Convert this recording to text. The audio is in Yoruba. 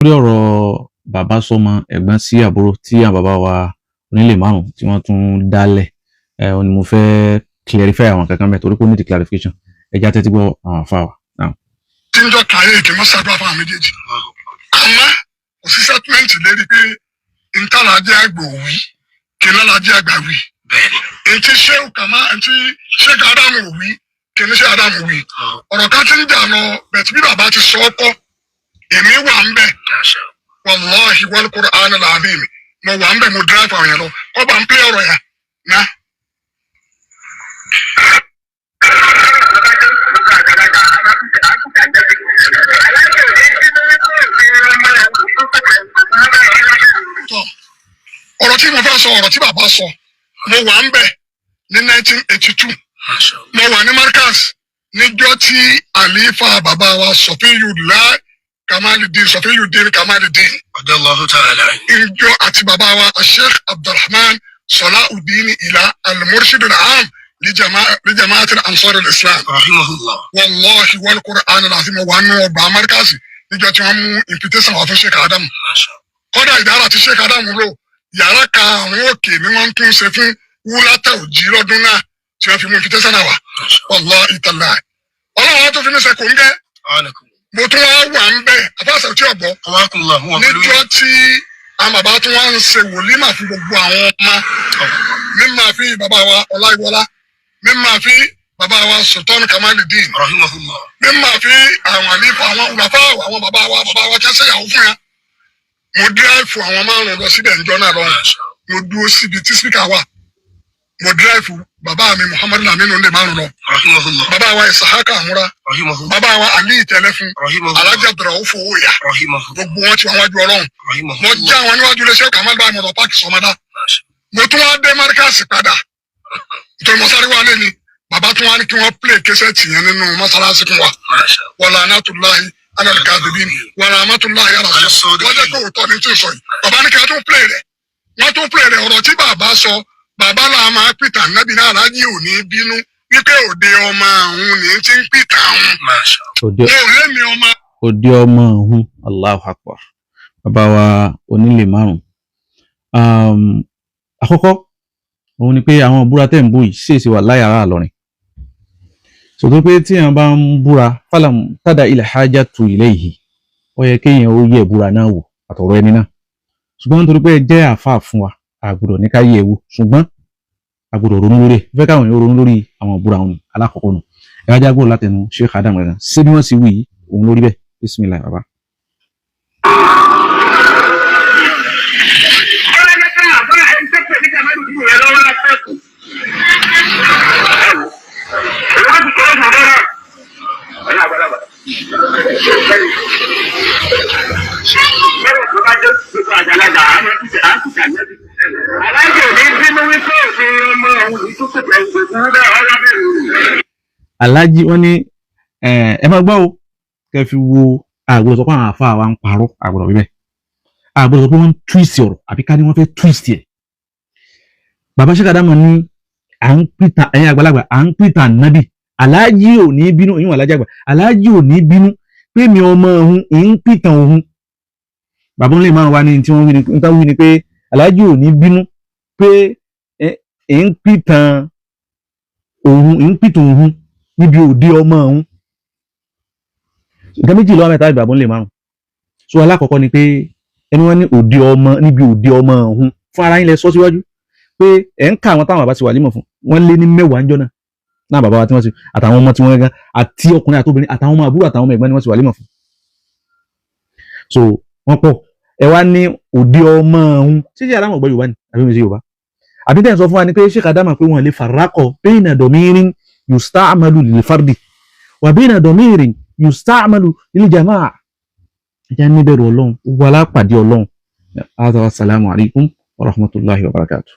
Lórí ọ̀rọ̀ bàbá sọ́mọ, ẹ̀gbọ́n sí àbúrò tí àwọn bàbá wa onílé márùn tí wọ́n tún dálẹ̀ ẹ̀ ọ́ ni mo fẹ́ clarify àwọn kankan bẹ́ẹ̀, torí pé ó need clarification. Ẹ já tẹ́tí gbọ́ àwọn àfa wa. Now. Tí ń jọ kàyé kí wọ́n ṣàdúrà fún àwọn méjèèjì, àmọ́ kò sí settlement lérí pé ntàlájẹ́ àgbà òwí kí ntàlájẹ́ àgbà wí. Ntí Ṣéwù kàmá, ntí Ṣéèkì Ádámù òwí kí ní ṣé Ádámù wí. Ọ̀rọ̀ kan ti ń jà lọ bẹ̀tí bí bàbá ti sọ ọ́ kọ́, èmi wà ń bẹ̀. Wàláhi wal Qur'an al-azim, mo wà ń bẹ̀, mo drive àwọn yẹn lọ kọ́ bá ń pè ọ̀rọ̀ yẹn ná. Tọ́, ọ̀rọ̀ tí mo fẹ́ sọ, ọ̀rọ̀ tí bàbá sọ, mo wà ń bẹ̀ ní 1982. Mo wà ní Markaz níjọ́ tí àlífà bàbá wa Sọfíyùlá Kamalidin, Sọfíyùdín Kamalidin, Radiyallahu ta'ala. Njọ àti bàbá wa Sheikh Abdulrahman Salahuddin Ila, al-Murshid al-Am li Jama'at al-Ansar al-Islam. Rahimahullah. Wàláhi wal Qur'an al-azim, wà nù ọgbà Markaz níjọ́ tí wọ́n mú invitation wá fún Sheikh Adam. Kọ́dà ìdára tí Sheikh Adam lò, yàrá karùn-ún òkè ni wọ́n tún ṣe fún wúlátà òjì lọ́dún náà tí wọ́n fi mú invitation náà wá. Wàláhi tàlá, Ọlọ́run á tún fi mí ṣe kòńgẹ́. Anakum. Mo tún wá wà ń bẹ̀ àfáàṣẹ tí ọ̀gbọ́. Awakumullah. Huwa pẹ̀lú. Níjọ́ tí àwọn bàbá tún wá ń ṣe wòlímà fún gbogbo àwọn ọmọ mímọ, fi bàbá wa Ọláìwọlá, mímọ fi bàbá wa Sultan Kamalidin, Rahimahullah. Mímọ fi àwọn àlífà, àwọn olùfà, àwọn bàbá wa kẹsẹ̀ yàwó fún ya. Mo dírẹ́fù àwọn márùn lọ síbẹ̀ níjọ́ náà lọ́hùn. Mo dúró síbi tí speaker wà. Mo dírẹ́fù bàbá mi Muhammadu Laminu ndé márùn lọ. Rahimahullah. Bàbá wa Isahaka Amúra, Rahimahullah. bàbá wa Ali Ìtẹ̀lẹ́fun, Rahimahullah. Alhaji Abdulrahman Owóyà. Rahimahullah. Gbogbo wọn ti wà wájú Ọlọ́run. Mo Rahimahullah. já wọn níwájú iléeṣẹ́ Kamal báyìí, mo lọ páàkì sọmọdá. Mo tún wá dé Markaz padà nítorí mo sáré wálé ni. Bàbá tún wá ní kí wọ́n play kẹsẹ̀tì yẹn nínú mọ́sálásí fún wa. Wàlá anátúláhi alàlùkàdùbí, wàlá amátúláhi alàsọ. Wọ́n jẹ́ pé òótọ́ ni tí ń sọ yìí. Bàbá ní kí wọ́n tún play rẹ̀, wọ́n tún play rẹ̀. Ọ̀rọ̀ tí bàbá sọ, bàbá là máa pìtà nábì náà, aláàjì ò ní bínú wípé òde ọmọ àwọn ní ti ń pìtà àwọn. Òde Wọn ò lémi ọmọ. Òde ọmọ ọ̀hún. Allahu Akbar. Bàbá wa onílé márùn, àkọ́kọ́ òun ni pé àwọn ìbúra tẹ̀ ń bú yìí ṣèṣe wà láyà ara Ìlọrin sọtọ́ pé tí èèyàn bá ń búra fálàm tádà ilẹ̀ hájà tu ilé yìí, ó yẹ kéèyàn ó yẹ ìbúra náà wò àtọ̀rọ̀ ẹni náà. Ṣùgbọ́n nítorí pé ẹ jẹ́ àáfàá fún wa, a gbọ́dọ̀ ní ká yẹ̀ wò, ṣùgbọ́n a gbọ́dọ̀ ronú lórí ẹ̀. Fẹ́ káwọn èèyàn ronú lórí àwọn ìbúra wọn. Alákọ̀ọ́kọ́ nù. Ẹ wá jágbó látẹnu Sheikh Adam rẹ̀ ṣé bí wọ́n sì wí yìí òun lórí bẹ́ẹ̀. Bismillah, bàbá. Aláàjì wọn ní ẹ máa gbọ́ o, kẹ́ fi wo àgbọ̀dọ̀ sọ pé àwọn àáfàá wa ń parọ́, àgbọ̀dọ̀ wíbẹ̀, àgbọ̀dọ̀ sọ pé wọ́n ń twist ọ̀rọ̀ àbí ká ní wọ́n fẹ́ twist ẹ̀. Bàbá Sheikh Adamu ní à ń pìtàn ẹ̀yin àgbàlagbà, à ń pìtàn nábì, aláàjì ò ní bínú ìyún aláàjì àgbà, aláàjì ò ní bínú pé mi ọmọ òun ń pìtàn òun. Bàbá ńlẹ̀ márùn wa ní tí wọ́n wí ni níta wí ni pé aláàjì ò ní bínú pé ẹ̀ ń pìtàn òun, ń pìtàn òun níbi òde ọmọ òun. Nǹkan méjì lọ́wọ́ mẹ́ta ìgbàgbọ́ ńlẹ̀ márùn. So alákọ̀ọ́kọ́ ni pé ẹni wọ́n ní òde ọmọ, níbi òde ọmọ òun, fún ara yín lẹ sọ síwájú pé ẹ̀ ń ka àwọn táwọn bàbá ti wà límọ̀ fún wọ́n lé ní 10 ńjọ́ náà náà. Bàbá wa tí wọ́n ti àtàwọn ọmọ tí wọ́n gán àti ọkùnrin àtobìnrin àtàwọn ọmọ àbúrò àtàwọn ọmọ ẹ̀gbọ́n ni wọ́n ti wà límọ̀ fún. So wọ́n pọ̀. Ẹ wá ní òde ọmọ òun. Ṣé ṣe aláwọ̀ gbọ́ Yorùbá ni àbí mi ṣe Yorùbá àbí tẹ̀ ń sọ fún wa ni pé Sheikh Adama pé wọ́n lè farakọ̀ bayna dọ̀mírin yusta'malu lil fardi wà bayna dọ̀mírin yusta'malu lil jama'a. Ẹja níbẹ̀rù Ọlọ́run, gbogbo alápàdé Ọlọ́run. Assalamu alaikum wa rahmatullahi wa barakatuh.